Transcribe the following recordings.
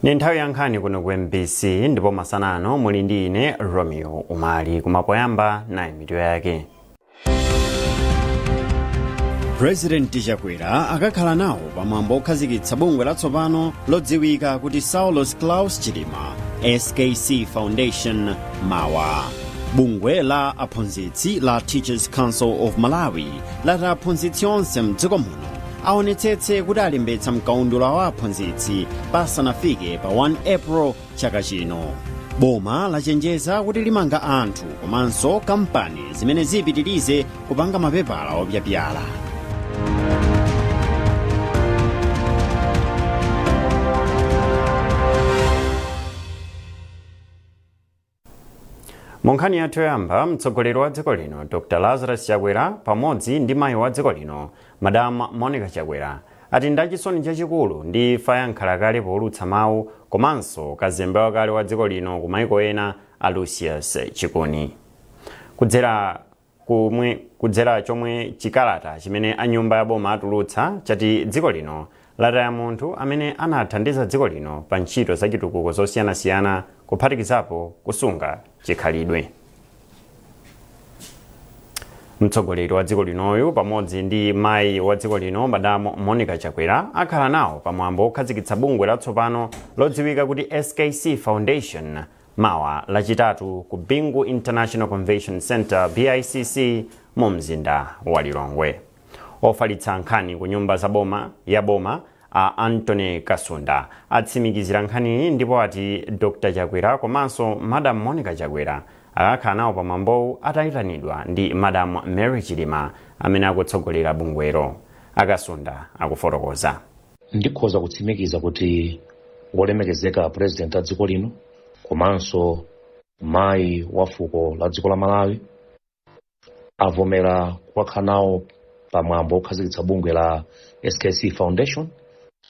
Ni nthawi ya nkhani kuno ku MBC, ndipo masana ano muli ndi ine Romeo Umali. Kumapoyamba nayi mitu yake. President Chakwera akakhala nawo pamwambo okhazikitsa bungwe latsopano lodziwika kuti Saulos Klaus Chilima SKC Foundation mawa. Bungwe la aphunzitsi la Teachers Council of Malawi lati aphunzitsi onse mdziko muno aonetsetse kuti alembetsa mkaundula wa aphunzitsi pasanafike pa 1 April chaka chino. Boma lachenjeza kuti limanga anthu komanso kampani zimene zipitirize kupanga mapepala opyapyala. Mu nkhani yathu yoyamba, mtsogoleri wa dziko lino Dr Lazarus Chakwera pamodzi ndi mayi wa dziko lino Madam Monica Chakwera ati ndachisoni chachikulu ndi imfa ya nkhalakale poulutsa mawu komanso kazembe wakale wa dziko lino ku maiko ena a Lucius Chikuni. Kudzera chomwe chikalata chimene a nyumba ya boma atulutsa chati dziko lino lataya munthu amene anathandiza dziko lino pa ntchito zachitukuko zosiyanasiyana, kuphatikizapo kusunga chikhalidwe. Mtsogoleri wa dziko linoyu pamodzi ndi mayi wa dziko lino Madam Monica Chakwera akhala nawo pamwambo wokhazikitsa bungwe latsopano lodziwika kuti SKC Foundation mawa Lachitatu ku Bingu International Convention Center, BICC, mu mzinda wa Lilongwe. Ofalitsa nkhani ku nyumba za boma ya boma a Anthony Kasunda atsimikizira nkhaniyi ndipo ati Dr Chakwera komanso Madam Monica Chakwera akakhala nawo pamwambowu atayitanidwa ndi Madam Mary Chilima amene akutsogolera bungwelo. Akasunda akufotokoza. Ndikhoza kutsimikiza kuti wolemekezeka President a dziko lino komanso mayi wa fuko la dziko la Malawi avomera kukakhala nawo pamwambo wokhazikitsa bungwe la SKC Foundation,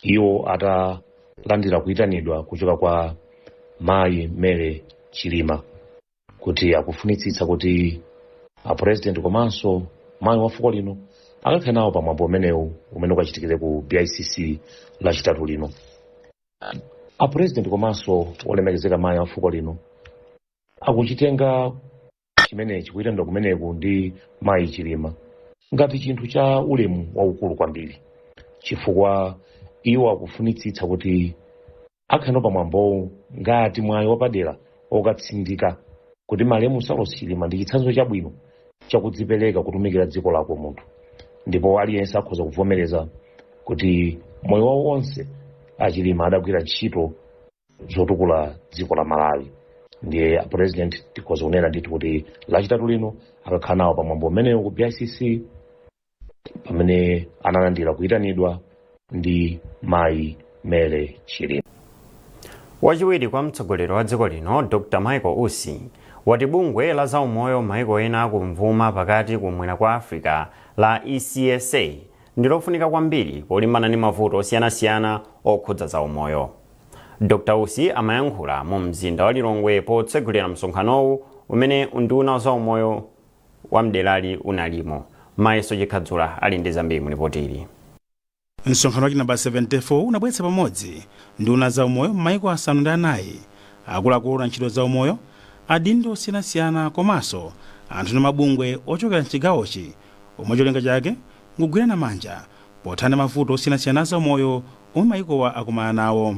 iwo atalandira kuyitanidwa kuchoka kwa mayi Mary Chilima kuti akufunitsitsa kuti a President komanso mayi wa fuko lino akakhale nawo pamwambo umenewu umene ukachitikire ku BICC Lachitatu lino. A President komanso wolemekezeka mayi wa fuko lino akuchitenga chimenechi, kuyitanidwa kumeneku ndi mayi Chilima, ngati chinthu cha ulemu waukulu kwambiri, chifukwa iwo akufunitsitsa kuti akhale nawo pamwambowu ngati mwayi wapadera okatsindika kuti malemu Saulos Chilima ndi chitsanzo chabwino chakudzipereka kutumikira dziko lako munthu, ndipo aliyense akhoza kuvomereza kuti moyo wawo wonse aChilima adagwira ntchito zotukula dziko la Malawi. Ndiye a President tikhoza kunena ndithu kuti Lachitatu lino akakhala nawo pamwambo umenewu ku BICC pamene analandira kuyitanidwa ndi mayi Mary Chilima. Wachiwiri kwa mtsogoleri wa dziko lino Dr Michael Usi wati bungwe la zaumoyo maiko ena akumvuma pakati kumwera kwa Africa la ECSA ndi lofunika kwambiri polimbana ndi mavuto osiyanasiyana okhudza zaumoyo. Dr Usi amayankhula mu mzinda wa Lilongwe potsegulira msonkhanowu umene unduna wa zaumoyo wa mderali unalimo. Mayeso Chikhadzula ali ndi zambiri mu ripoti ili. Msonkhano wake namba 74 unabweretsa pamodzi nduna za umoyo m'maiko 4, akuluakulu a ntchito za umoyo, adindo osiyanasiyana komanso anthu ndi mabungwe ochokera mchigawochi, omwe cholinga chake nkugwirana manja pothana mavuto osiyanasiyana za umoyo omwe maikowa akumana nawo.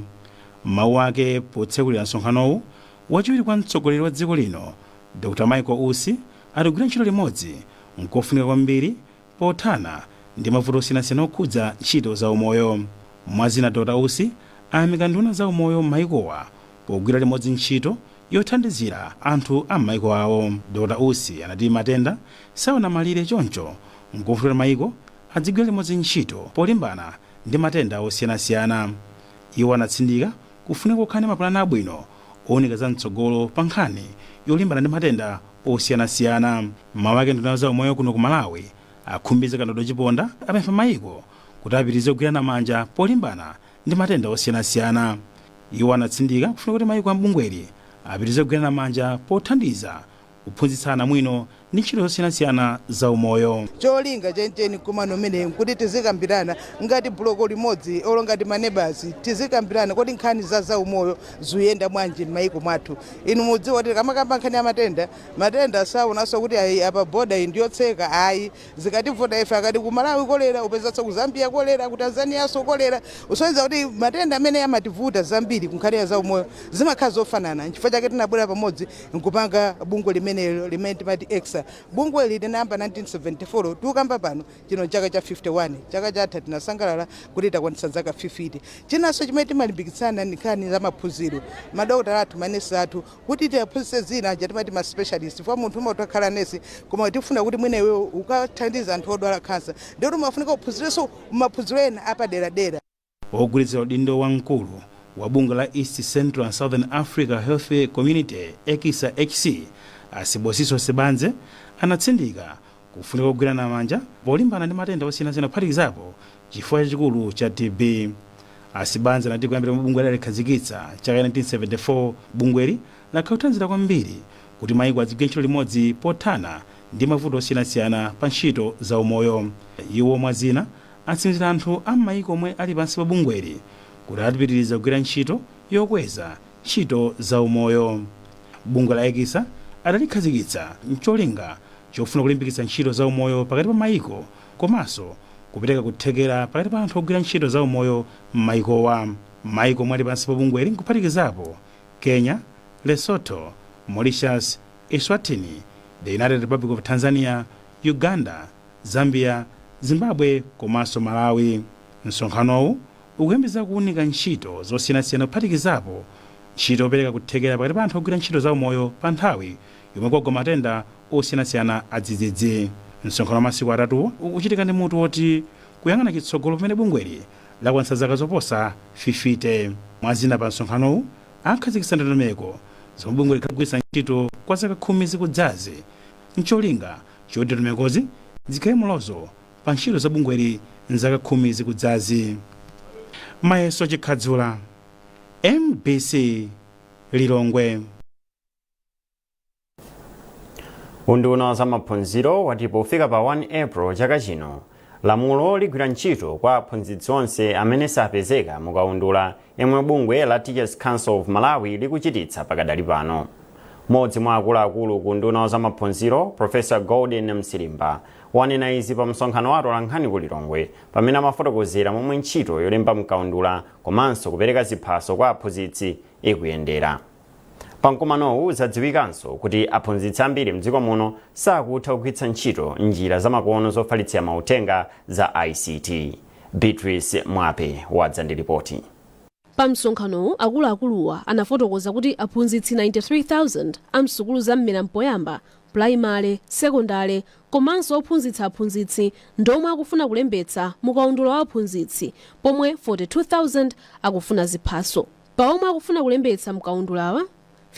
M'mawu ake potsekulira msonkhanowu, wachiwiri kwa mtsogoleri wa dziko lino Dr Michael Usi ati kugwira ntchito limodzi nkofunika kwambiri pothana ndi mavuto osiyanasiyana okhudza ntchito za umoyo. Mwazina, Dr Usi ayamika nduna za umoyo m'maikowa pogwira limodzi ntchito yothandizira anthu a m'maiko awo. Dr Usi anati matenda saona malire, choncho nkofunika maiko adzigwira limodzi ntchito polimbana ndi matenda osiyanasiyana. Iwo anatsindika kufunika kukhala ndi mapulani abwino owunika za mtsogolo pa nkhani yolimbana ndi matenda osiyanasiyana. Mawu ake, nduna za umoyo kuno ku Malawi a Khumbize Kandodo Chiponda apempha mayiko kuti apitirize kugwirana manja polimbana ndi matenda osiyanasiyana. Iwo anatsindika kufunika kuti mayiko a m'bungweli apitirize kugwirana manja pothandiza kuphunzitsa anamwino ndi ntchito zosiyanasiyana za umoyo. Cholinga chenicheni mkumano umenewu nkuti tizikambirana ngati block limodzi olo ngati maneighbours, tizikambirana kodi nkhani za zaumoyo ziyenda bwanji m'mayiko mwathu. Inu mudziwa kuti kamakamba nkhani ya matenda, matenda saonanso kuti ayi, apa border iyi ndiyotseka, ayi. Zikativuta ife akati ku Malawi kolera, upezanso ku Zambia kolera, ku Tanzanianso kolera, usonyeza kuti matenda amene amativuta zambiri ku nkhani ya zaumoyo zimakhala zofanana. Nchifukwa chake tinabwera pamodzi nkupanga bungwe limenelo limene timati ECSA. Bungwe ili linayamba 1974, tikukamba pano chino chaka cha 51. Chaka chatha tinasangalala kuti takwanitsa zaka 50. Chinanso chimene timalimbikitsana ndi nkhani za maphunziro, madokotala athu, manesi athu, kuti tiaphunzitse zina aja timati ma specialist. Fwa munthu umatakhala nesi, koma tifuna kuti mwina iwe ukathandiza anthu odwala khansa, ndikuti umafunika uphunzirenso maphunziro ena apaderadera. Ogwirizira udindo wamkulu wa bungwe la East, Central and Southern Africa Health Community, ECSA HC, a Sibusiso Sibandze, anatsindika kufunika kugwirana manja polimbana ndi matenda osiyanasiyana, kuphatikizapo chifuwa chachikulu cha TB. A Sibandze anati kuyambira bungwe lalikhazikitsa chaka 1974, bungweli lakhala kuthandizira kwambiri kuti mayiko adzigwira ntchito limodzi pothana ndi mavuto osiyanasiyana pa ntchito za umoyo. Iwo mwazina atsimikizira anthu a m'mayiko omwe ali pansi pa bungweli kuti atipitiriza kugwira ntchito yokweza ntchito za umoyo. Bungwe la ECSA adalikhazikitsa mcholinga chofuna kulimbikitsa ntchito za umoyo pakati pa mayiko komanso kupereka kuthekera pakati pa anthu ogwira ntchito za umoyo m'mayikowa. Mayiko omwe ali pansi pa bungweli nkuphatikizapo Kenya, Lesotho, Mauritius, Eswatini, the United Republic of Tanzania, Uganda, Zambia, Zimbabwe komanso Malawi. Msonkhanowu ukuyembekeza kuwunika ntchito zosiyanasiyana, kuphatikizapo ntchito yopereka kuthekera pakati pa anthu ogwira ntchito za umoyo pa nthawi yomwe kwagwa matenda osiyanasiyana adzidzidzi. Msonkhano wa masiku atatuwo ukuchitika ndi mutu woti "Kuyang'ana chitsogolo pamene bungweli lakwanitsa zaka zoposa 50". Mwazina, pa msonkhanowu akhazikitsa ndondomeko zomwe bungwe likagwiritsa ntchito kwa zaka 10 zikudzazi, ncholinga choti ndondomekozi zikhale mulozo pa ntchito za bungweli mzaka 10 zikudzazi. Mayeso Chikhadzula, MBC, Lilongwe. Unduna wa zamaphunziro wati pofika pa 1 April chaka chino, lamulo ligwira ntchito kwa aphunzitsi onse amene sapezeka mukaundula yemwe bungwe la Teachers Council of Malawi likuchititsa pakadali pano. Mmodzi mwa akuluakulu ku unduna wa zamaphunziro, Professor Golden Msilimba, wanena izi pa msonkhano wa atolankhani ku Lilongwe pamene amafotokozera momwe ntchito yolemba mkaundula komanso kupereka ziphaso kwa aphunzitsi ikuyendera. Pamkumanowu zadziwikanso kuti aphunzitsi ambiri mdziko muno sakutha kugwiritsa ntchito njira zamakono zofalitsira mauthenga za ICT. Beatrice Mwape wadza ndi ripoti. Pa msonkhanowu akuluakuluwa anafotokoza kuti aphunzitsi 93,000 a msukulu za mmera mpoyamba, pulaimale, sekondale komanso ophunzitsa aphunzitsi ndomwe akufuna kulembetsa mukaundula wa aphunzitsi, pomwe 42,000 akufuna ziphaso. Pa omwe akufuna kulembetsa mkaundulawa,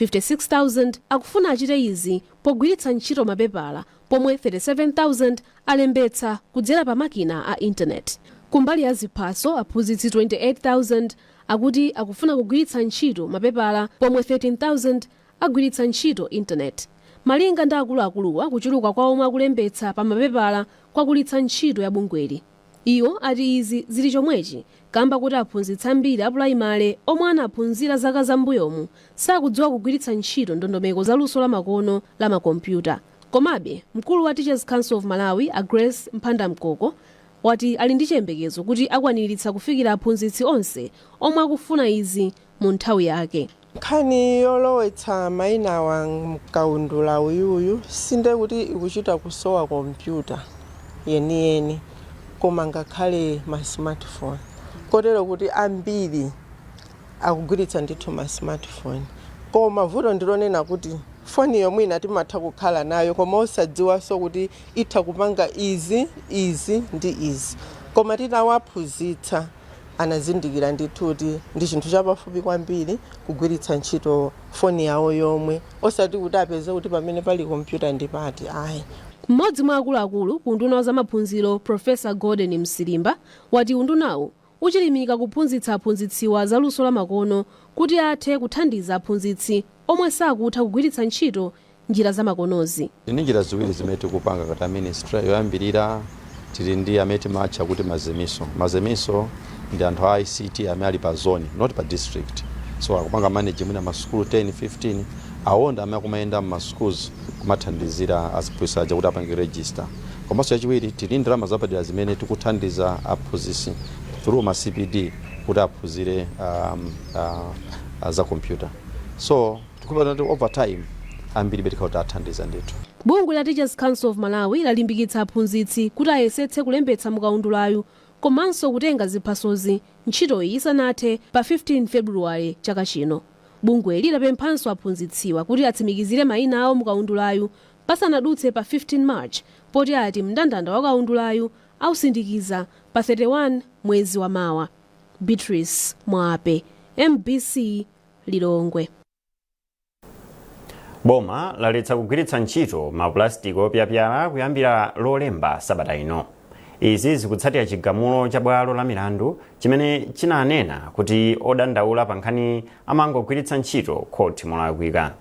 56,000 akufuna achite izi pogwiritsa ntchito mapepala, pomwe 37,000 alembetsa kudzera pa makina a intaneti. Kumbali ya ziphaso, aphunzitsi 28,000 akuti akufuna kugwiritsa ntchito mapepala, pomwe 13,000 agwiritsa ntchito intaneti. Malinga ndi akuluakuluwa, kuchuluka kwa omwe akulembetsa pa mapepala kwakulitsa ntchito ya bungweli. Iwo ati izi zili chomwechi kamba kuti aphunzitsi ambiri a pulaimale omwe anaphunzira zaka zambuyomu sakudziwa kugwiritsa ntchito ndondomeko za luso lamakono la makompyuta. Komabe mkulu wa Teachers Council of Malawi, a Grace Mphandamkoko, wati ali ndi chiyembekezo kuti akwaniritsa kufikira aphunzitsi onse omwe akufuna izi mu nthawi yake. Nkhani yolowetsa mayinawa mkaundula uyuyu sinde kuti ikuchita kusowa kompyuta yeniyeni, koma ngakhale ma smartphone, kotero kuti ambiri akugwiritsa ndithu ma smartphone. Koma vuto ndilonena kuti foni yomwe timatha kukhala nayo koma osadziwanso kuti itha kupanga izi, izi ndi izi. Koma titawaphunzitsa anazindikira ndithu kuti ndi chinthu chapafupi kwambiri kugwiritsa ntchito foni yawo yomwe, osati kuti apeze kuti pamene pali kompyuta ndi pati, ayi. Mmodzi mwa akuluakulu ku unduna wa zamaphunziro, Professor Golden Msilimba, wati undunawu uchilimika kuphunzitsa aphunzitsiwa za luso lamakono kuti athe kuthandiza aphunzitsi omwe sakutha kugwiritsa ntchito Njira zamakonozi. Tili njira ziwiri zimene tikupanga ngati ministry. Yoyambirira, tili ndi amene timatcha kuti mazemiso. Mazemiso ndi anthu a ICT amene ali pa zone, not pa district, so akupanga manage mwina masukulu 10, 15. Awonda amene akumayenda mma schools kumathandizira aziphunzitsi aja kuti apange register. Komanso yachiwiri, tili ndalama zapadera zimene tikuthandiza aphunzitsi through ma CPD kuti aphunzire za computer. So tikupeza kuti over time ambiri betikhala kuti athandiza ndithu. Bungwe la Teachers Council of Malawi lalimbikitsa aphunzitsi kuti ayesetse kulembetsa mukaundulayu komanso kutenga ziphasozi ntchitoyi isanathe pa 15 Februwale chaka chino. Bungweli lapemphanso aphunzitsiwa kuti atsimikizire mayina awo mukaundulayu pasanadutse pa 15 March, poti ati mndandanda wa kaundulayu ausindikiza pa 31 mwezi wa mawa. Beatrice Mwape, MBC, Lilongwe. Boma laletsa kugwiritsa ntchito mapulastiki opyapyala kuyambira Lolemba sabata ino. Izi zikutsatira chigamulo cha bwalo la milandu chimene chinanena kuti odandaula pa nkhani amangogwiritsa ntchito khoti molakwika.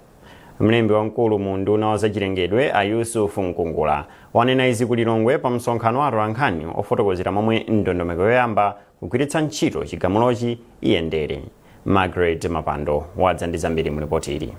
Mlembi wamkulu mu unduna wa zachilengedwe, a Yusuf Mkungula, wanena izi ku Lilongwe pa msonkhano wa atolankhani ofotokozera momwe ndondomeko yoyamba kugwiritsa ntchito chigamulochi iyendere. Margaret Mapando wadza ndi zambiri mu ripoti ili.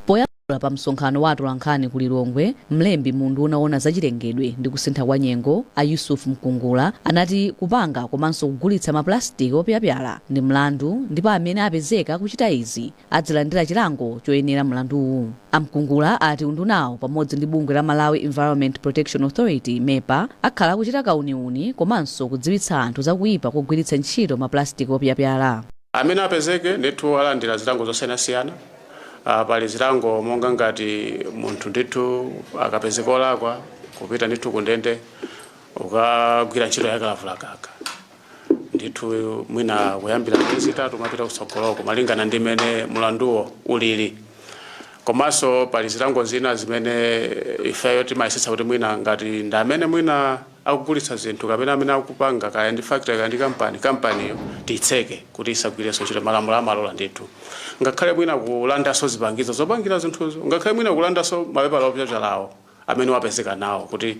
Poyankhula pa msonkhano wa atolankhani ku Lilongwe, mlembi mu unduna woona zachilengedwe ndi kusintha kwa nyengo, a Yusuf Mkungula, anati kupanga komanso kugulitsa mapulastiki opyapyala ndi mlandu, ndipo amene apezeka kuchita izi adzilandira chilango choyenera mlanduwu. Amkungula ati undunawo pamodzi ndi bungwe la Malawi Environment Protection Authority, MEPA, akhala akuchita kauniuni komanso kudziwitsa anthu zakuyipa kogwiritsa ntchito mapulastiki opyapyala. Amene apezeke ndithu alandira zilango zosiyanasiyana. Pali zilango monga ngati munthu ndithu akapezeka olakwa, kupita ndithu kundende ukagwira ntchito yakalavulagaga ndithu, mwina kuyambira miyezi 3 mapita kutsogoloko, malingana ndi mmene mlanduwo ulili. Komanso pali zilango zina zimene ifeyo timayesetsa kuti mwina ngati ndi amene mwina akugulitsa zinthu kapena amene akupanga, kaya ndi factory kaya ndi kampani, kampaniyo tiyitseke kuti isagwirenso ntchito. Malamulo amalola ndithu, ngakhale mwina kulandanso zipangizo zopangira zinthuzo, ngakhale mwina kulandanso mapepala opyapyalawo amene wapezeka nawo, kuti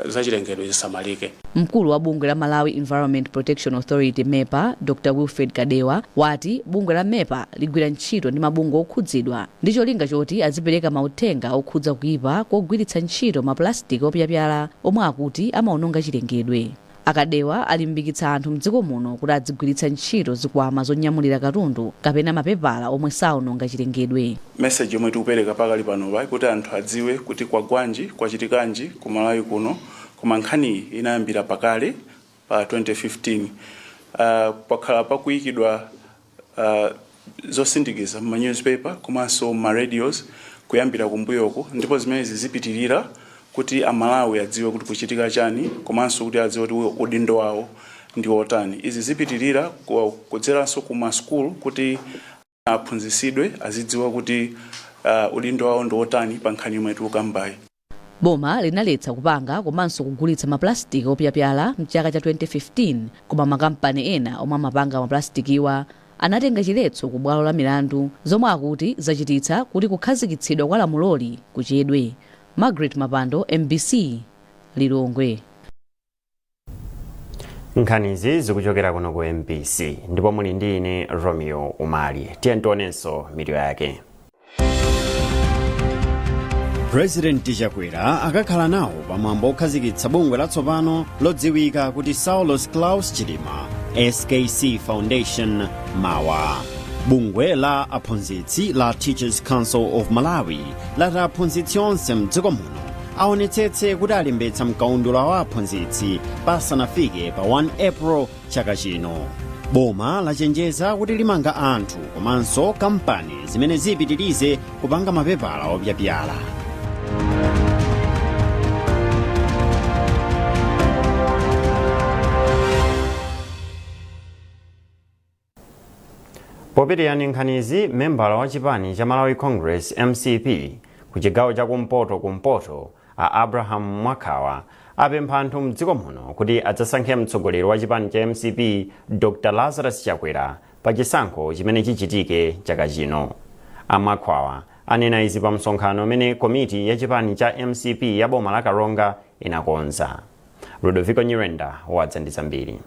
zachilengedwe zisamalike. Mkulu wa bungwe la Malawi Environment Protection Authority, MEPA, Dr Wilfred Kadewa, wati bungwe la MEPA ligwira ntchito ndi mabungwe okhudzidwa ndi cholinga choti azipereka mauthenga okhudza kuyipa kogwiritsa ntchito mapulastiki opyapyala omwe akuti amaononga chilengedwe. Akadewa alimbikitsa anthu mdziko muno kuti adzigwiritsa ntchito zikwama zonyamulira katundu kapena mapepala omwe saononga chilengedwe. Message yomwe tikupereka pakali panopa kuti anthu adziwe kuti kwagwanji, kwachitikanji ku Malawi kuno. Koma nkhaniyi inayambira pakale pa 2015. Pakhala pakuyikidwa zosindikiza ma newspaper komanso ma radios kuyambira kumbuyoko, ndipo zimenezi zipitirira kuti Amalawi adziwe kuti kuchitika chani komanso kuti adziwe kuti udindo wawo ndi otani. Izi zipitirira kudzeranso ku masukulu kuti aphunzitsidwe, azidziwa kuti udindo wawo ndi otani pa nkhani yomwe tikukambayi. Boma linaletsa kupanga komanso kugulitsa mapulastiki opyapyala mchaka cha 2015, koma makampani ena omwe amapanga mapulastiki-wa anatenga chiletso ku bwalo la milandu, zomwe akuti zachititsa kuti kukhazikitsidwa kwa lamuloli kuchedwe. Margaret Mapando, MBC, Lilongwe. Nkhanizi zikuchokera kuno ku MBC ndipo muli ndi ine, Romeo Umali. Tiye tionenso mitu yake. Purezidenti Chakwera akakhala nawo pamwambo okhazikitsa bungwe latsopano lodziwika kuti Saulos Klaus Chilima SKC Foundation mawa. Bungwe la aphunzitsi la Teachers Council of Malawi lati aphunzitsi onse mdziko muno aonetsetse kuti alembetsa mkaundula wa aphunzitsi pasanafike pa 1 April chaka chino. Boma lachenjeza kuti limanga anthu komanso kampani zimene zipitirize kupanga mapepala opyapyala. Popitirani nkhanizi, membala wa chipani cha Malawi Congress, MCP, ku chigawo chakumpoto kumpoto, a Abraham Mwakhawa, apempha anthu mdziko muno kuti adzasankhe mtsogoleri wa chipani cha MCP, Dr Lazarus Chakwera, pa chisankho chimene chichitike chaka chino. A Mwakhwawa Anena izi pa msonkhano umene komiti ya chipani cha MCP ya boma la Karonga inakonza. Ludovico Nyirenda wadza ndi zambiri.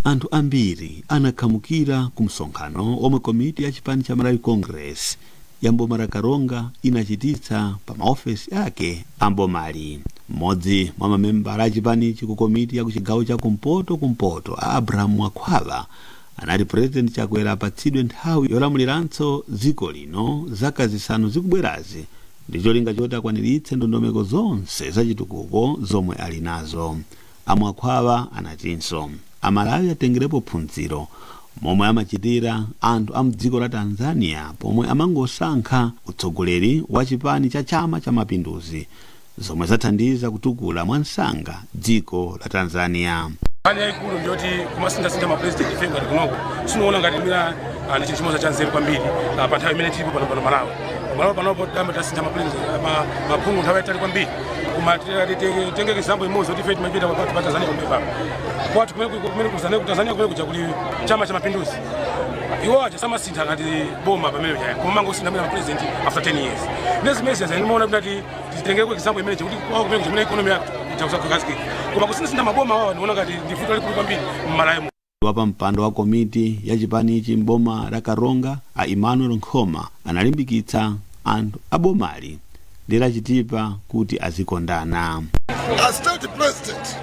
Anthu ambiri anakhamukira ku msonkhano omwe komiti ya chipani cha Malawi Congress ya mboma la Karonga inachititsa pa maofesi ake a mbomali. Mmodzi mwa mamembala a chipanichi ku komiti ya ku chigawo cha kumpoto kumpoto, a Abrahamu Mwakhwava, anati Purezidenti Chakwera apatsidwe nthawi yolamuliranso dziko lino zaka 5 zikubwerazi ndi cholinga choti akwaniritse ndondomeko zonse zachitukuko zomwe ali nazo. Amwakhwava anatinso Amalawi atengerepo phunziro momwe amachitira anthu a mdziko la Tanzania pomwe amangosankha utsogoleri wa chipani cha Chama cha Mapinduzi, zomwe zathandiza kutukula mwansanga dziko la Tanzania. Nkhani yayikulu ndiyoti kumasinthasintha mapresident, ife ngati kunoko sinoona ngati mina ndi chinthu chimodzi cha nzeru kwambiri pa nthawi imene tilipo pano. Pano Malawi panopo tamba tasintha mapresident, maphungu nthawi yayitali kwambiri. Koma tenge example imodzi kuti ife timapita pa Tanzania kumene pano kwathu kumene ku Tanzania kumene kuja kuli Chama cha Mapinduzi. Iwo aja samasintha ngati boma pamene kuja, koma mangosintha mene mapresident after 10 years. Ndi zimene zija ndimaona kuti titengeko example imene kuti kwawo kumene kuja mene economy yathu itakukhazikika, koma kusinthasintha maboma awa ndiona ngati ndi vuto lalikulu kwambiri m'Malawi. Wapa mpando wa komiti ya chipanichi mboma la Karonga, a Emmanuel Nkhoma, analimbikitsa anthu a bomali ndi la Chitipa kuti azikondana. A state president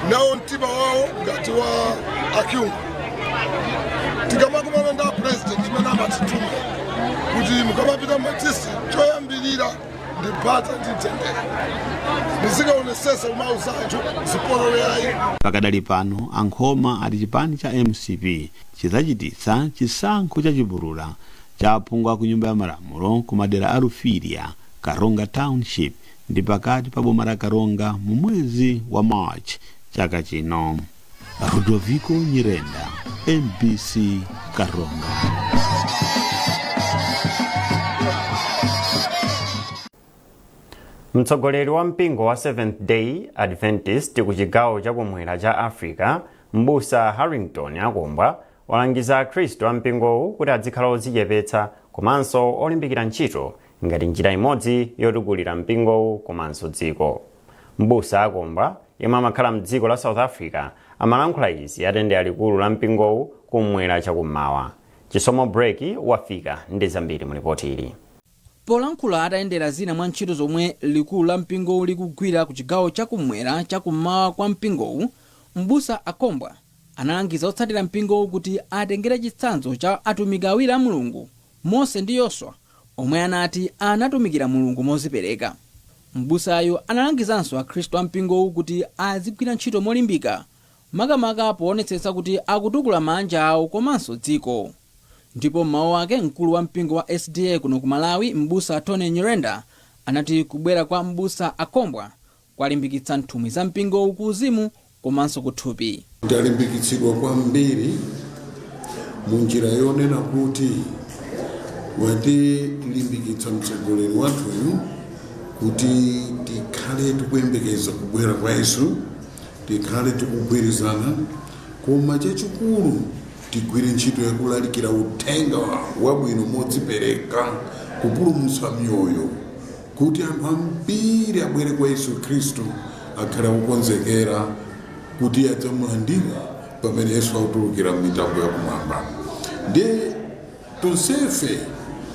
nawo mtima wawo ngati wa akyungu. Tikamakumana ndi a president, chimene amatituma kuti mukamapita mumadistrict, choyambirira ndi bata ndi mtendere, muzikaonesesa kumauza anthu zipolowe ayi. Pakadali pano, Ankhoma ati chipani cha MCP chidzachititsa chisankho chachipulula cha aphungu a ku Nyumba ya Malamulo ku madera a Rufilia, Karonga Township ndi pakati pa boma la Karonga mu mwezi wa March chaka chino. Ludovico Nyirenda, MBC, Karonga. Mtsogoleri wa mpingo wa Seventh Day Adventist ku chigawo chakumwera cha Africa, Mbusa Harrington Akombwa, walangiza Akhristu a mpingowu kuti adzikhala odzichepetsa komanso olimbikira ntchito ngati njira imodzi yotukulira mpingowu komanso dziko. Mbusa Akombwa, yemwe amakhala mdziko la South Africa, amalankhula izi atayendera likulu la mpingowu kumwera chakummawa. Chisomo Breki wafika ndi zambiri mu ripoti ili. Polankhula atayendera zina mwa ntchito zomwe likulu la mpingowu likugwira ku chigawo chakumwera chakummawa kwa mpingowu, Mbusa Akombwa analangiza otsatira mpingowu kuti atengere chitsanzo cha atumiki awiri a Mulungu, Mose ndi Yoswa, omwe anati anatumikira Mulungu mozipereka. Mbusayo analangizanso Akhristu a mpingowu kuti azigwira ntchito molimbika, makamaka poonetsetsa kuti akutukula manja awo komanso dziko. Ndipo m'mawu ake, mkulu wa mpingo wa SDA kuno ku Malawi, Mbusa Tony Nyirenda, anati kubwera kwa Mbusa Akombwa kwalimbikitsa nthumwi za mpingowu ku uzimu komanso kuthupi. Ndalimbikitsidwa kwambiri mu njira yonena kuti watilimbikitsa mtsogoleri wathuyu kuti tikhale tikuyembekeza kubwera kwa Yesu, tikhale tikugwirizana, koma chachikulu tigwire ntchito yakulalikira uthenga wabwino modzipereka kupulumutsa miyoyo, kuti anthu ambiri abwere kwa Yesu Khristu, akhale akukonzekera kuti adzamulandira pamene Yesu akutulukira m'mitambo yakumwamba. Ndiye tonsefe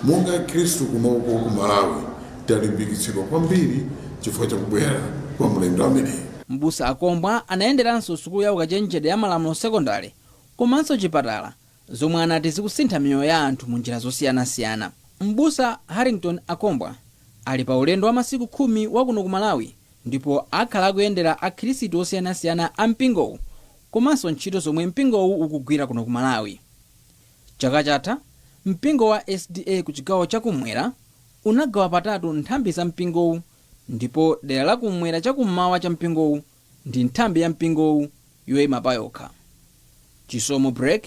monga Khristu kunoko ku Malawi talimbikitsidwa kwambiri chifukwa chakubwera kwa mlendo ameneyi. Mbusa Akombwa anayenderanso sukulu ya ukachenjede ya Malamulo Sekondari komanso chipatala, zomwe anati zikusintha miyoyo ya anthu mu njira zosiyanasiyana. Mbusa Harrington Akombwa ali pa ulendo wa masiku 10 wakuno ku Malawi ndipo akhala akuyendera akhristu osiyanasiyana a mpingowu komanso ntchito zomwe mpingowu ukugwira kuno ku Malawi. Chaka chatha, mpingo wa SDA ku chigawo chakumwera unagawa patatu nthambi za mpingowu, ndipo dera la kumwera chakummawa cha mpingowu ndi nthambi ya mpingowu yoyima payokha. Chisomo Break,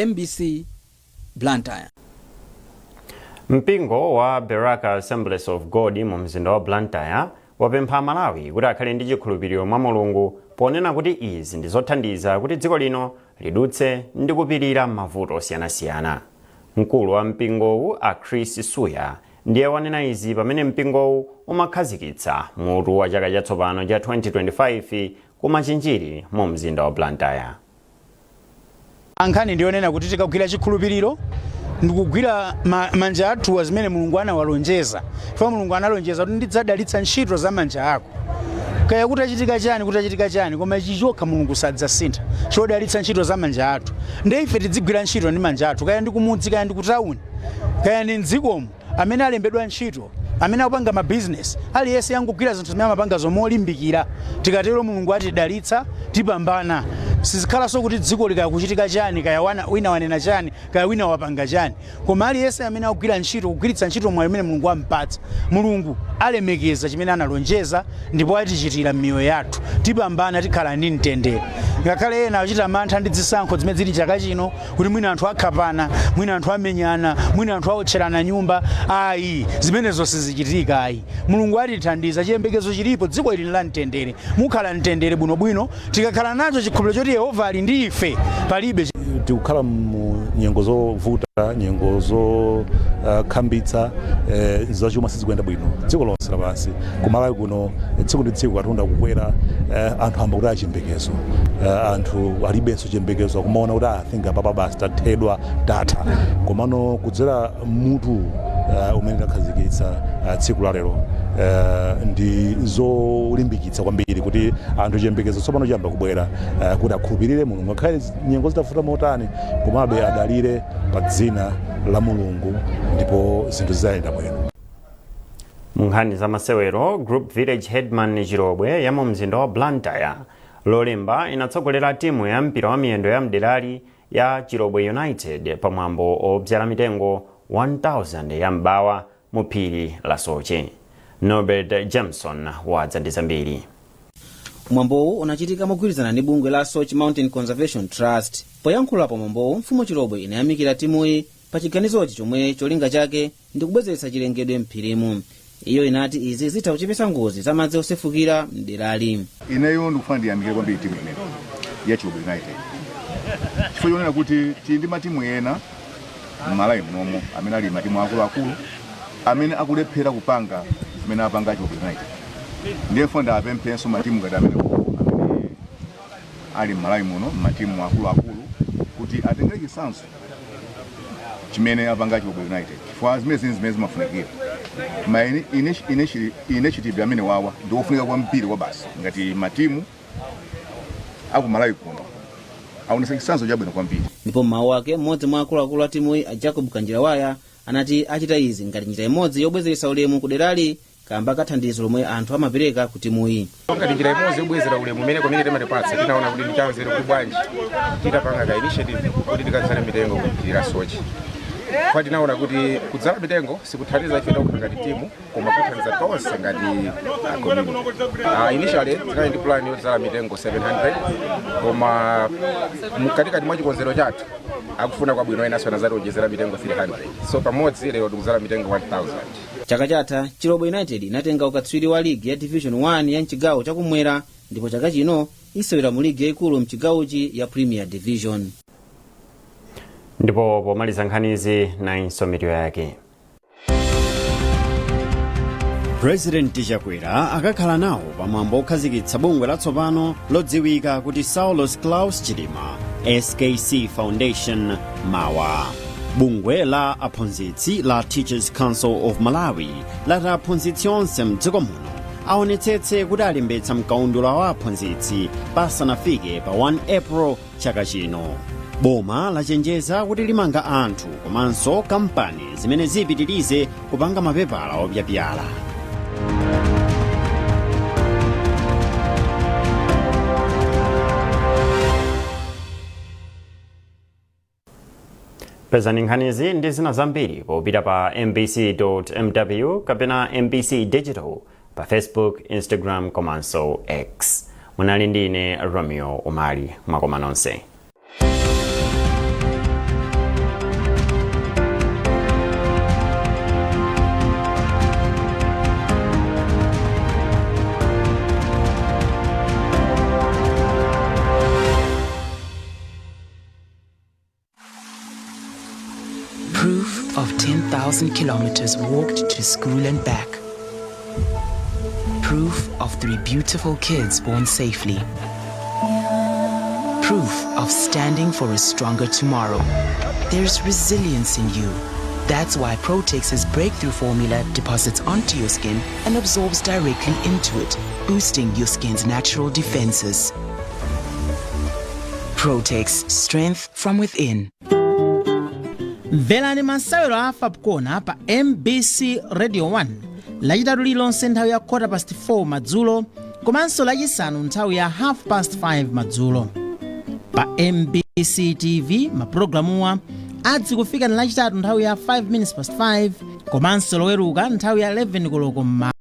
MBC, Blantyre. Mpingo wa Beraka Assemblies of God mu mzinda wa Blantyre wapempha Amalawi kuti akhale ndi chikhulupiriro mwa Mulungu, ponena kuti izi ndi zothandiza kuti dziko lino lidutse ndi kupirira mavuto osiyanasiyana. Mkulu wa mpingowu, a Chris Suya, Ndiye wanena izi pamene mpingowu umakhazikitsa mutu wa chaka chatsopano cha 2025 ku Machinjiri mu mzinda wa Blantyre. Nkhani ndiyonena kuti tikagwira chikhulupiriro ndikugwira manja athuwa zimene Mulungu anawalonjeza, chifukwa Mulungu analonjeza kuti ndidzadalitsa ntchito za manja ako, kaya kutachitika chani, kutachitika chani, koma ichi chokha Mulungu sadzasintha, chodalitsa ntchito za manja athu. Ndiye ife tidzigwira ntchito ndi manja athu, kaya ndi kumudzi, kaya ndi kutawuni, kaya ndi mdzikomo, amene alembedwa ntchito, amene akupanga mabizinesi, aliyense angogwira zinthu zimene amapanga zomolimbikira. Tikatero Mulungu atidalitsa, tipambana. Sizikhalanso kuti dziko likaya kuchitika chani, kaya wina wanena chani, kaya wina wapanga chani, koma aliyense amene akugwira ntchito, kugwiritsa ntchito mwayi umene Mulungu ampatsa, Mulungu alemekeza chimene analonjeza ndipo atichitira m'miyoyo yathu. Tipambana, tikhala ndi mtendere. Ngakhale ena akuchita mantha ndi zisankho zimene zili chaka chino, kuti mwina anthu akhapana, mwina anthu amenyana, mwina anthu aotcherana nyumba, ayi, zimenezo sizichitika ayi. Mulungu atithandiza, chiyembekezo chilipo, dziko ili la mtendere, mukhala mtendere bwinobwino tikakhala nacho chikhulupiriro choti Yehova ali ndi ife. Palibe Tikukhala mu nyengo zovuta, nyengo zokhambitsa, zachuma sizikuyenda bwino dziko lonse lapansi. Kumalawi kuno tsiku ndi tsiku katundu akukwera, anthu ayamba kutaya chiyembekezo, anthu alibenso chiyembekezo, akumaona kuti I think apapa basi tathedwa, tatha. Komano kudzera mutu umene takhazikitsa tsiku la lero, ndi zolimbikitsa kwambiri kuti anthu chiyembekezo tsopano chiyamba kubwera, kuti akhulupirire Mulungu ngakhale nyengo zitavuta motani, komabe adalire pa dzina la Mulungu ndipo zinthu zidzayenda bwino. Mu nkhani za masewero, Group Village Headman Chirobwe ya mu mzinda wa Blantyre Lolemba inatsogolera timu ya mpira wa miyendo ya mderali ya Chirobwe United pamwambo obzala mitengo 1000 ya m'bawa mu phiri la Soche. Norbert Jameson wadza ndi zambiri. Mwambowu unachitika mogwirizana ndi bungwe la Soche Mountain Conservation Trust. Poyankhula pa mwambowu, mfumu Chirobwe inayamikira timuyi pa chiganizochi chomwe cholinga chake ndi kubwezeretsa chilengedwe mphirimu. Iyo inati izi zitha kuchepetsa ngozi za madzi osefukira mderali. Ineyo ndikufuna ndiyamikire kwambiri timu imene ya Chirobwe United, chifukwa chonena kuti tili ndi matimu ena m'Malawi munomo amene ali matimu akuluakulu amene akulephera kupanga zimene apanga Chirobwe United. Ndiye ndifuna ndiapemphenso matimu ngati amene amene ali m'Malawi muno, matimu akuluakulu, kuti atengere chitsanzo chimene apanga Chirobwe United, chifukwa zimene zini zimene zimafunikira. Ma initiative amene wawa ndi ofunika kwambiri kwa basi, ngati matimu aku Malawi kuno aonesa chitsanzo chabwino kwambiri. Ndipo m'mawu ake, mmodzi mwa akuluakulu a timuyi, a Jacob Kanjirawaya, anati achita izi ngati njira imodzi yobwezeretsa ulemu ku derali kamba ka thandizo lomwe anthu amapereka ku timuyi. Ngati njira imodzi yobwezera ulemu umene community imatipatsa, tinaona kuti ndi chanzeru kuti bwanji titapanga ka initiative kuti tikadzale mitengo ku phiri la Soche, chifukwa tinaona kuti kudzala mitengo sikuthandiza ife tokha ngati timu, koma kuthandiza tonse ngati community. Initially tinali ndi plan yodzala mitengo 700, koma mkatikati mwa chikonzero chathu akufuna kwabwino enanso anazatiwonjezera mitengo 300, so pamodzi lero tikudzala mitengo 1000. Chaka chatha Chirobwe United inatenga ukatswiri wa ligi ya Division 1 ya mchigawo chakumwera, ndipo chaka chino isewera mu ligi yayikulu mchigawochi ya Premier Division. Ndipo pomaliza nkhanizi, nayinso mitu yake. President Chakwera akakhala nawo pamwambo okhazikitsa bungwe latsopano lodziwika kuti Saulos Klaus Chilima SKC Foundation mawa. Bungwe la aphunzitsi la Teachers Council of Malawi lati aphunzitsi onse mdziko muno aonetsetse kuti alembetsa mkaundula wa aphunzitsi pasanafike pa 1 April chaka chino. Boma lachenjeza kuti limanga anthu komanso kampani zimene zipitirize kupanga mapepala opyapyala. Pezani nkhanizi ndi zina zambiri popita pa mbc.mw kapena MBC Digital pa Facebook, Instagram komanso X. Munali ndi ine Romeo Umali. Mwakoma nonse. Proof of 10,000 10,000 kilometers walked to school and back. Proof of three beautiful kids born safely. Proof of standing for a stronger tomorrow. There's resilience in you. That's why Protex's breakthrough formula deposits onto your skin and absorbs directly into it, boosting your skin's natural defenses. Protex, strength from within. Mverani masewero a Fabcona pa MBC Radio 1 Lachitatu lililonse nthawi ya 4:15 madzulo komanso Lachisanu nthawi ya 5:30 madzulo. Pa MBC TV mapulogalamuwa adzikufikani Lachitatu nthawi ya 5:05 komanso Loweruka nthawi ya 11 koloko mmawa.